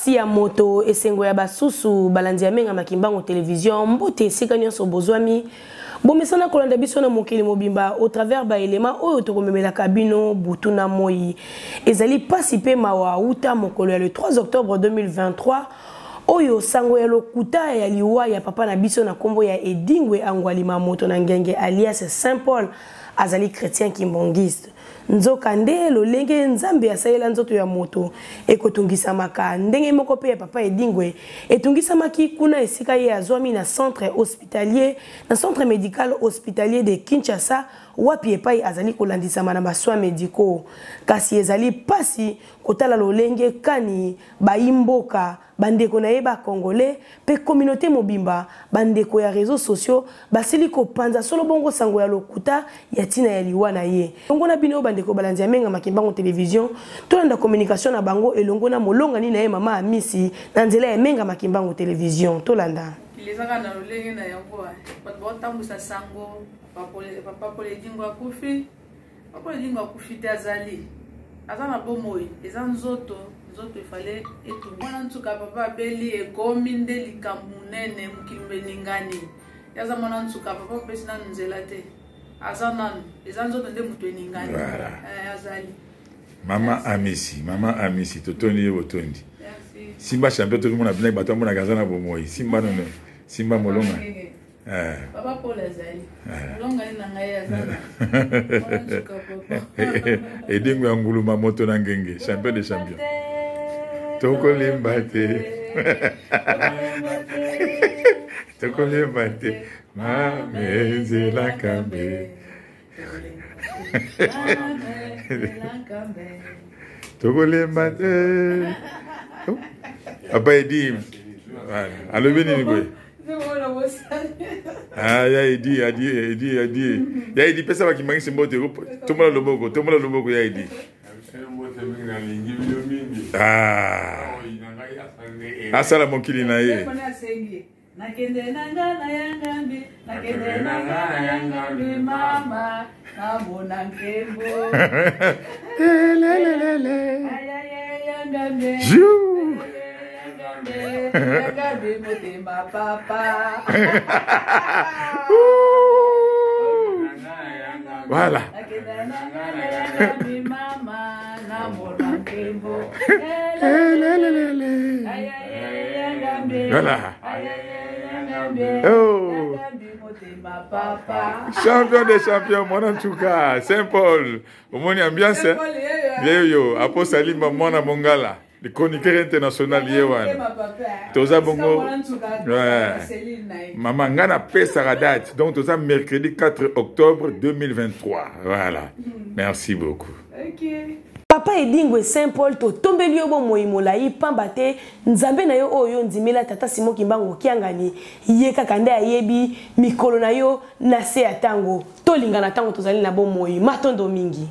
Pasi ya moto, esengo ya basusu, balandi ya Menga Makimbangu Television, mbote esika nyonso bozwami. Bomesana kolanda biso na mokili mobimba au travers ba elements oyo tokomemelaka bino butu na moi. Ezali pasi pe mawa uta mokolo ya le 3 octobre 2023 oyo sango ya lokuta ya liwa ya papa na biso na kombo ya Edingwe Angwalima moto na ngenge alias Saint Paul azali chrétien kimbonguiste. Nzokande, lolenge Nzambe asalela nzoto ya moto ekotungisamaka, ndenge moko mpe ya Papa Edingwe etungisamaki kuna esika ye azwami na centre hospitalier, na centre medical hospitalier de Kinshasa, wapi epai azali kolandisama na ba soins medicaux. Kasi ezali pasi kotala lolenge kani bayi mboka, Ba ndeko na ye ba congolais pe communaute mobimba, ba ndeko ya reseaux sociaux basili kopanza solo bongo sango ya lokuta ya tina ya liwa na ye. Elongo na bino ba ndeko balandi ya Menga Makimbangu Television, tolanda communication na bango elongo na molongani na ye mama Amisi na nzela ya Menga Makimbangu Television. Tolanda. Mokili eza kaka na lolenge na yango, bato baotambwisa sango papa Paul Edingwe akufi. Papa Elingo akufi te azali aza na bomoi eza nzoto nzoto efale etumba mwana nsuka papa abeli ekomi nde likambo monene mokili mbeningani ye aza mwana nsuka papa opesi nanu nzela te aza nanu eza nzoto nde moto eningani voilà. eh, azali mama amisi mama amisi totondi ye botondi simba champion tozomona bino bato amonaka aza na bomoi simba nono simba molonga Eh. Papa Paul azali. Eh. Molongani na ngai aza. Edingo ya nguluma moto na ngenge, champion de champion. Tokolemba te. Tokolemba te. Mame nzela kambe. Tokolemba te. Papa Edi, alobi nini boye? Ah, ya Edi, Edi, Edi, Edi. Ya Edi, pesa bakimangisi mbote. Tombola loboko, tombola loboko ya Edi. Ah. Asala mokili na ye. Nakende na nga na ya ngambi, nakende na nga na ya ngambi, mama, namona nkembo. Lelelele. Ayayaya ngambi. Jou. Ya ngambi motema papa. Voilà. Nakende na nga na ya ngambi, mama, namona nkembo. Lelelele. Ayayaya ngambi. Voilà. Ayayaya ngambi. Oh. Ya ngambi motema papa. Champion des champions, mwana ntuka, Saint Paul. Omoni ambiance? Saint Paul, yeyo. Yeyo, apo salimba mwana mongala. Le chroniqueur international ye wana. Toza bongo. Ouais. Mama nga napesaka date. Donc toza mercredi 4 octobre 2023. Voilà. Merci beaucoup. Ok. Papa Edingwe Saint Paul totombeli yo bomoi molai pamba te Nzambe na yo oyo ondimela Tata Simon Kimbangu Kiangani ye kaka nde ayebi mikolo na yo na se ya tango. Tolingana tango tozali na bomoi. Matondo mingi.